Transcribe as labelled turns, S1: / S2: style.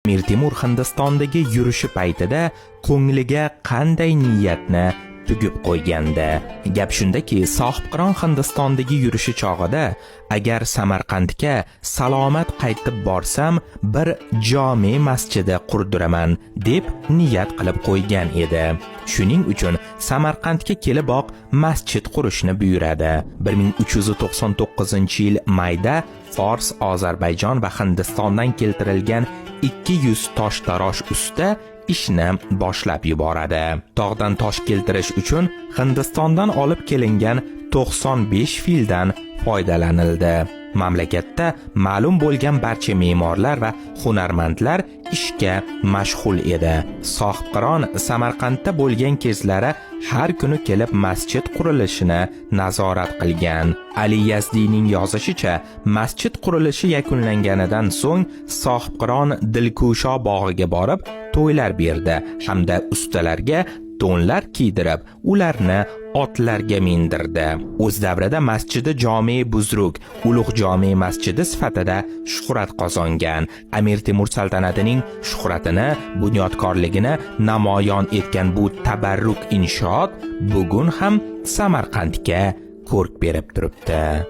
S1: Amir Temur Hindistondagi yurishi paytida ko'ngliga qanday niyatni tugib qo'ygandi? Gap shundaki, Sohibqiron Hindistondagi yurishi chog'ida agar Samarqandga salomat qaytib borsam, bir jome masjidi qurdiraman deb niyat qilib qo'ygan edi. Shuning uchun Samarqandga keliboq masjid qurishni buyuradi. 1399-yil mayda Fors, Ozarbayjon va Hindistondan keltirilgan 200 toshtarosh usta ishni boshlab yuboradi. Tog'dan tosh keltirish uchun Hindistondan olib kelingan 95 fildan foydalanildi. Mamlakatda ma'lum bo'lgan barcha me'morlar va hunarmandlar ishga mashg'ul edi. Sohibqiron Samarqandda bo'lgan kezlari har kuni kelib masjid qurilishini nazorat qilgan. Ali Yazdiyning yozishicha, masjid qurilishi yakunlanganidan so'ng Sohibqiron Dilkusho bog'iga borib to'ylar berdi hamda ustalarga to'nlar kiydirib, ularni otlarga mindirdi. O'z davrida masjidi Jome Buzruk Ulug' jome masjidi sifatida shuhrat qozongan. Amir Temur saltanatining shuhratini, bunyodkorligini namoyon etgan bu tabarruk inshoot bugun ham Samarqandga ko'rk berib turibdi.